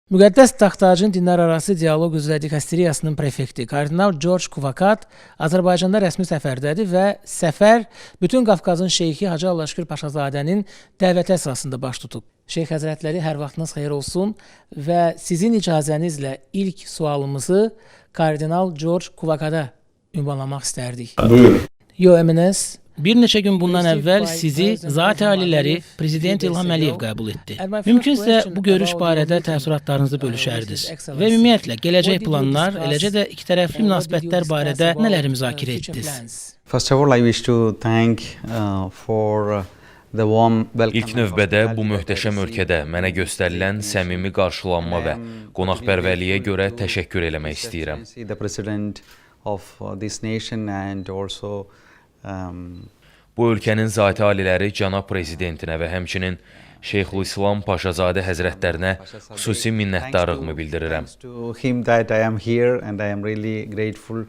Müqəddəs Taxtacın dinlərarası dialoq üzrə dikasteriyasının prefekti kardinal George Kuvakat Azərbaycanda rəsmi səfərdədir və səfər bütün Qafqazın şeyxi Hacı Allahşükür Paşazadənin dəvəti əsasında baş tutub. Şeyx Həzrətləri, hər vaxtınız xeyir olsun və sizin icazənizlə ilk sualımızı kardinal George Kuvakada ünvanlamaq istərdik. Buyurun. Your Eminence, Bir neçə gün bundan əvvəl sizi Zati Aliləri Prezident İlham Əliyev qəbul etdi. Mümkünsə, bu görüş barədə təəssüratlarınızı bölüşərdiniz və ümumiyyətlə gələcək planlar, eləcə də ikitərəfli münasibətlər barədə nələri müzakirə etdiniz? First of all, I wish to thank for the warm welcome. İlk növbədə bu möhtəşəm ölkədə mənə göstərilən səmimi qarşılanma və qonaqpərvərliyə görə təşəkkür eləmək istəyirəm. The president of this nation and also Bu ölkənin zati aliləri cənab prezidentinə və həmçinin Şeyxülislam Paşazadə həzrətlərinə xüsusi minnətdarlığımı bildirirəm. Thanks to him that I am here and I am really grateful.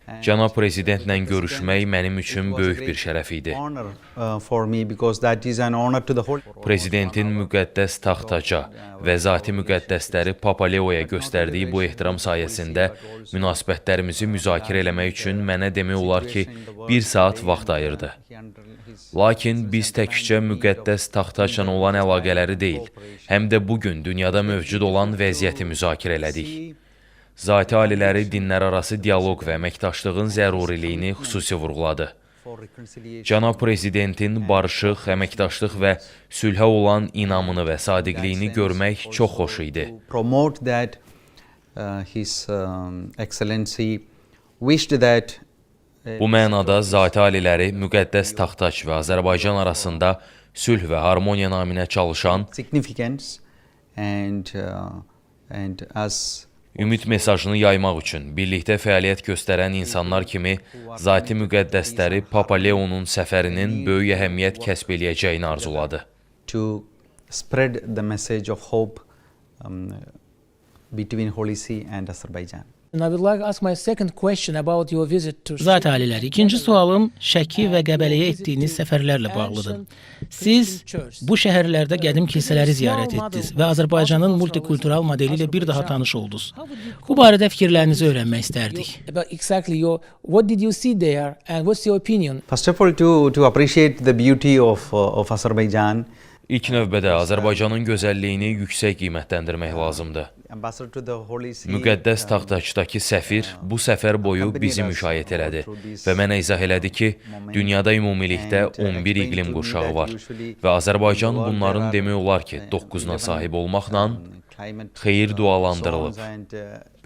And Cənab prezidentlə görüşmək mənim üçün it was a böyük bir great şərəf idi. honor for me because that is an honor to the whole. Prezidentin müqəddəs taxtaca və zati müqəddəsləri Papa Leoya göstərdiyi bu ehtiram sayəsində münasibətlərimizi müzakirə eləmək üçün mənə demək olar ki, bir saat vaxt ayırdı. Lakin biz təkcə müqəddəs taxtaçla olan əlaqələri deyil, həm də bu gün dünyada mövcud olan vəziyyəti müzakirə elədik. Zati aliləri dinlərarası dialoq və əməkdaşlığın zəruriliyini xüsusi vurğuladı. Cənab prezidentin barışıq, əməkdaşlıq və sülhə olan inamını və sadiqliyini görmək çox xoş idi. Promote that his excellency wished that Bu mənada zati aliləri müqəddəs taxtac və Azərbaycan arasında sülh və harmoniya naminə çalışan significance and as ümid mesajını yaymaq üçün birlikdə fəaliyyət göstərən insanlar kimi zati müqəddəsləri Papa Leonun səfərinin böyük əhəmiyyət kəsb eləyəcəyini arzuladı. To spread the message of hope between Holy See and Azerbaijan. And I would like to ask my second question about your visit to Zati aliləri, ikinci sualım Şəki və Qəbələyə etdiyiniz səfərlərlə bağlıdır. Siz bu şəhərlərdə qədim kilsələri ziyarət etdiniz və Azərbaycanın multikultural modeli ilə bir daha tanış oldunuz. Bu barədə fikirlərinizi öyrənmək istərdik. About exactly your, what did you see there and what's your opinion? First of all, to appreciate the beauty of Azerbaijan, İlk növbədə Azərbaycanın gözəlliyini yüksək qiymətləndirmək lazımdır. Ambassador to the Holy See, Müqəddəs taxtaçdakı səfir bu səfər boyu bizi müşayiət elədi və mənə izah elədi ki, dünyada ümumilikdə 11 iqlim qurşağı var və Azərbaycan bunların demək olar ki, 9-una sahib olmaqla xeyir dualandırılıb.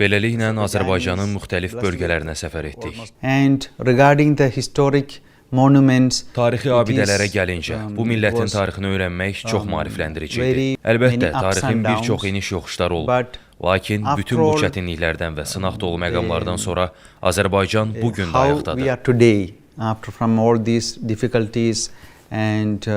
Beləliklə Azərbaycanın müxtəlif bölgələrinə səfər etdik. And regarding the historic monuments, Tarixi it is, abidələrə gəlincə, bu millətin was, tarixini öyrənmək çox maarifləndirici idi. Very Əlbəttə, many ups tarixin and bir çox downs, eniş yoxuşları olub. But Lakin after bütün bu all, çətinliklərdən və sınaq dolu məqamlardan sonra Azərbaycan bu gün də how we ayaqdadır. Are today after from all these difficulties and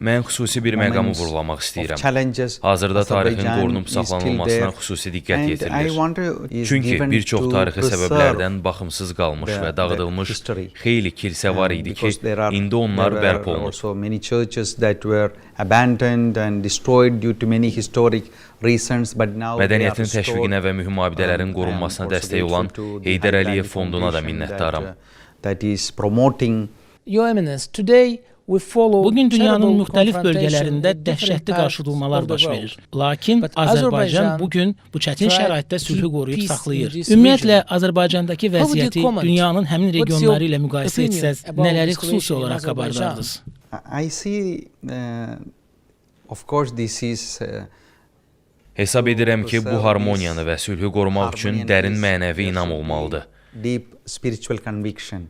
Mən xüsusi bir məqamı moments vurğulamaq of istəyirəm. challenges, Hazırda tarixin Azerbaijan qorunub is still saxlanılmasına there. Xüsusi diqqət And I yetirilir. want to is Çünki given bir çox to tarixi preserve səbəblərdən baxımsız qalmış the və dağıdılmış history. xeyli kilsə var idi ki, Because there are indi onlar there bərpa were olunub. also many churches that were abandoned and destroyed due to many historic reasons, but now they are Mədəniyyətin restored. təşviqinə və mühüm abidələrin I am qorunmasına also dəstək olan grateful to the Heydər High Əliyev Land Fonduna da Foundation minnətdaram. That is promoting Your Eminence, today we follow Bugün dünyanın terrible müxtəlif confrontation bölgələrində in different dəhşətli parts qarşıdurmalar of the baş world. verir. Lakin But Azərbaycan Azerbaijan bu gün bu çətin tried şəraitdə to sülhü keep qoruyub peace in saxlayır. this Ümumiyyətlə region. Azərbaycandakı How would you vəziyyəti comment? dünyanın həmin What's your regionları ilə müqayisə opinion etsəz, about the nələri situation xüsusi in olaraq Azerbaijan? qabardardınız? I see, of course, this is Hesab edirəm ki, bu preserve harmoniyanı this və sülhü qorumaq üçün harmony and dərin peace, mənəvi there inam should be olmalıdır. deep spiritual conviction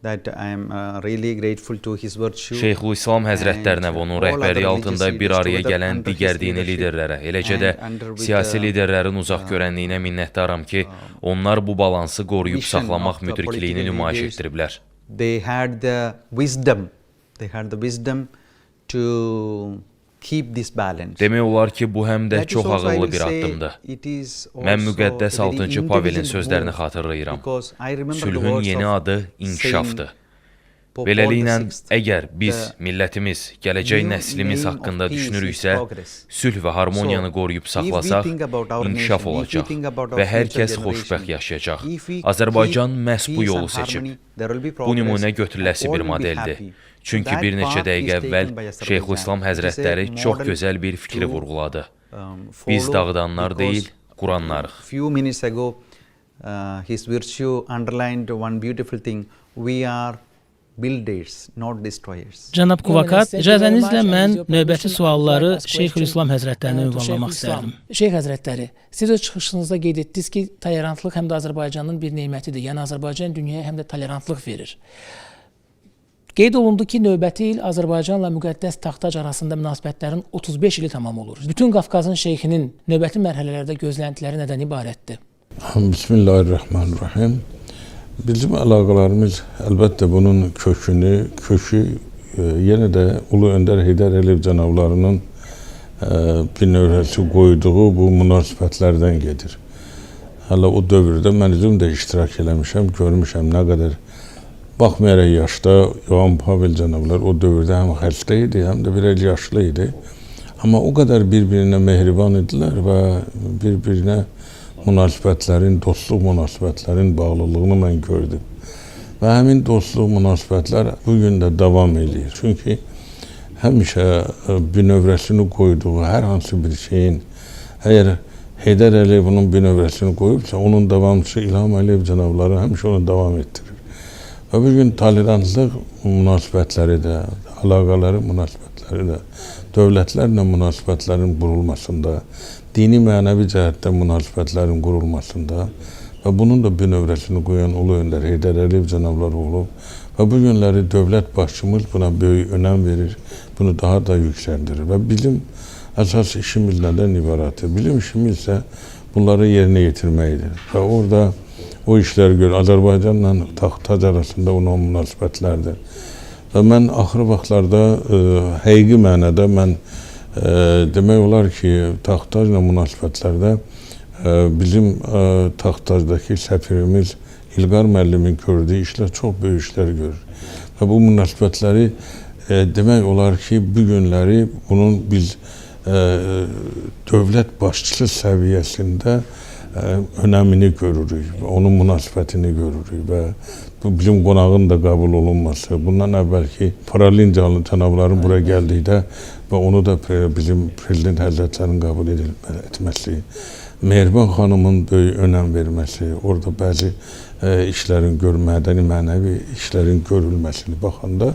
that I am really grateful to his virtue Şeyxülislam həzrətlərinə and və onun all other rəhbərliyi religious altında bir leaders araya together gələn under his digər dini leadership liderlərə, eləcə də and under with siyasi the liderlərin uzaqgörənliyinə minnətdaram ki, onlar bu balansı qoruyub vision saxlamaq of the müdrikliyini political nümayiş leaders. etdiriblər. They had the wisdom, they had the wisdom to keep this balance. Demək olar ki, bu həm də That is çox also, I ağıllı will bir say, addımdır. it is Mən also müqəddəs a very 6-cı Pavelin intelligent sözlərini move xatırlayıram. because I remember the Sülhün words yeni of adı inkişafdır. Pope Paul Beləliklə, VI, əgər biz, the millətimiz, gələcək new nəslimiz name of haqqında peace is düşünürüksə, progress. sülh və harmoniyanı So, qoruyub if we saxlasaq, think about our inkişaf nation, if we olacaq think about our və hər future kəs xoşbəxt generation, yaşayacaq. if we Azərbaycan keep məhz bu peace yolu and seçib. harmony, there will be Bu progress nümunə and götürüləsi all bir will be modeldir. happy. Çünki That bir neçə path is dəqiqə taken əvvəl by Azerbaijan. Şeyxülislam It is a Həzrətləri çox model gözəl bir fikri to, vurğuladı. Biz follow dağıdanlar because deyil, quranlarıq. Few minutes ago, his virtue underlined one beautiful thing. We are builders, not destroyers. Cənab Kuvakat, icazənizlə mən növbəti sualları Şeyxülislam Həzrətlərinə ünvanlamaq istərdim. Şeyx Həzrətləri, siz öz çıxışınızda qeyd etdiniz ki, tolerantlıq həm də Azərbaycanın bir nemətidir. Yəni Azərbaycan dünyaya həm də tolerantlıq verir. Qeyd olundu ki, növbəti il Azərbaycanla müqəddəs Taxtac arasında münasibətlərin 35 ili tamam olur. Bütün Qafqazın şeyxinin növbəti mərhələlərdə gözləntiləri nədən ibarətdir? Bismillahirrahmanirrahim. Bizim əlaqələrimiz əlbəttə bunun kökü yenə də Ulu Öndər Heydər Əliyev cənablarının bir növrəsi qoyduğu bu münasibətlərdən gedir. Hələ o dövrdə mən özüm də iştirak eləmişəm, görmüşəm nə qədər baxmayaraq yaşda İvan Pavel cənablar o dövrdə həm xəstə idi, həm də biraz yaşlı idi. Amma o qədər bir-birinə mehriban idilər və bir-birinə münasibətlərin, dostluq münasibətlərin bağlılığını mən gördüm. Və həmin dostluq münasibətlər bu gün də davam eləyir. Çünki həmişə bünövrəsini qoyduğu hər hansı bir şeyin, əgər Heydər Əliyev onun bünövrəsini qoyubsa, onun davamçısı İlham Əliyev cənabları həmişə onu davam etdirir. Və bu gün tolerantlıq münasibətləri də, əlaqələri münasibətləri də, dövlətlərlə münasibətlərin qurulmasında, dini mənəvi cəhətdən münasibətlərin qurulmasında və bunun da bünövrəsini qoyan Ulu Öndər Heydər Əliyev cənabları olub və bu günləri dövlət başçımız buna böyük önəm verir, bunu daha da yüksəldirir və bizim əsas işimiz nədən ibarətdir? Bizim işimiz isə bunları yerinə yetirməkdir və orada o işləri gör, Azərbaycanla Taxtac arasında olan münasibətlərdir. Və mən axırı vaxtlarda həqiqi mənada mən demək olar ki, Taxtacla münasibətlərdə bizim Taxtacdakı səfirimiz İlqar müəllimin gördüyü işlər çox böyük işlər görür. Və bu münasibətləri demək olar ki, bu günləri bunun biz dövlət başçısı səviyyəsində önəmini görürük, onun münasibətini görürük və bu bizim qonağın da qəbul olunması, bundan əvvəlki Paralin cənabların bura gəldikdə və onu da bizim prezident həzrətlərinin qəbul etməsi, Mehriban xanımın böyük önəm verməsi, orada bəzi işlərin mədəni mənəvi işlərin görülməsini baxanda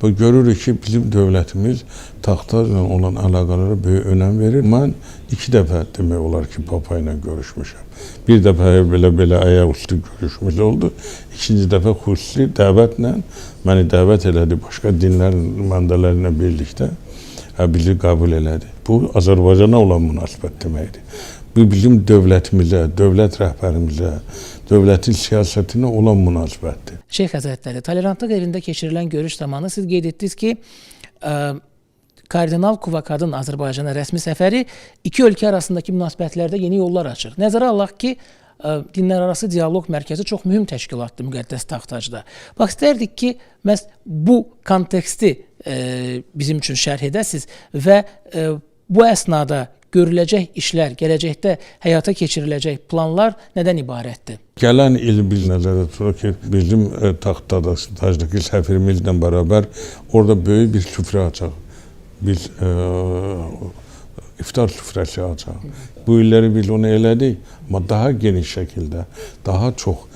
bu görürük ki, bizim dövlətimiz Taxtacla olan əlaqələrə böyük önəm verir. Mən 2 dəfə demək olar ki, Papa ilə görüşmüşəm. Bir dəfə belə ayaqüstü görüşümüz oldu. İkinci dəfə xüsusi dəvətlə məni dəvət elədi başqa dinlər nümayəndələri ilə birlikdə bizi qəbul elədi. Bu Azərbaycana olan münasibət deməkdir. Bu bizim dövlətimizə, dövlət rəhbərimizə, dövlətin siyasətinə olan münasibətdir. Şeyx Həzrətləri, tolerantlıq evində keçirilən görüş zamanı siz qeyd etdiniz ki, Kardinal Kuvakadın Azərbaycana rəsmi səfəri iki ölkə arasındakı münasibətlərdə yeni yollar açır. Nəzərə alaq ki, Dinlərarası Dialoq Mərkəzi çox mühüm təşkilatdır müqəddəs Taxtacda. Bax, istərdik ki, məhz bu konteksti bizim üçün şərh edəsiniz və bu əsnada görüləcək işlər, gələcəkdə həyata keçiriləcək planlar nədən ibarətdir? Gələn il biz nəzərdə tuturuq ki, bizim Taxtacdakı səfirimizlə bərabər orada böyük bir süfrə açaq. Biz iftar süfrəsi açaq. Bu illəri biz onu elədik, amma daha geniş şəkildə, daha çox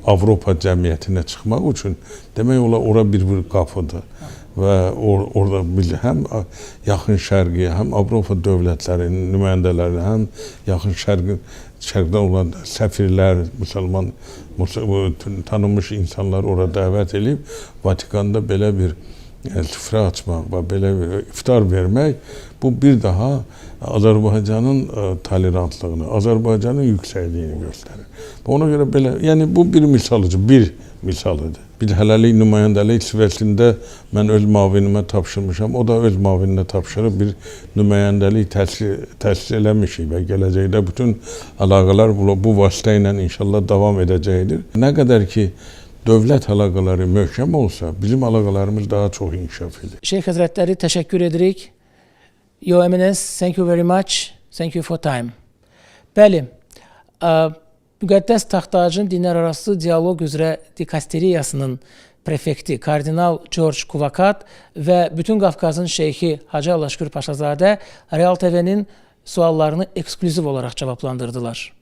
Avropa cəmiyyətinə çıxmaq üçün demək olar ora bir qapıdır. Və orada biz həm Yaxın Şərqi, həm Avropa dövlətlərinin nümayəndələrini, həm Yaxın Şərqdə olan səfirlər, müsəlman tanınmış insanlar ora dəvət edib Vatikanda belə bir süfrə açmaq və belə bir iftar vermək, bu bir daha Azərbaycanın tolerantlığını, Azərbaycanın yüksəkliyini göstərir. Ona görə belə, yəni bu bir misalıdır, bir misalıdır. Bir hələlik nümayəndəlik səviyyəsində mən öz mavinimə tapşırmışam, o da öz mavininə tapşırıb bir nümayəndəlik təsis eləmişik və gələcəkdə bütün əlaqələr bu vasitə ilə inşallah davam edəcəkdir. Nə qədər ki Dövlət əlaqələri möhkəm olsa, bizim əlaqələrimiz daha çox inkişaf edir. Şeyx Həzrətləri, təşəkkür edirik. Your Eminence, thank you very much. Thank you for time. Bəli, Müqəddəs Taxt-tacın dinlərarası dialoq üzrə dikasteriyasının prefekti kardinal George Kuvakat və bütün Qafqazın şeyxi Hacı Allahşükür Paşazadə Real TV-nin suallarını eksklüziv olaraq cavablandırdılar.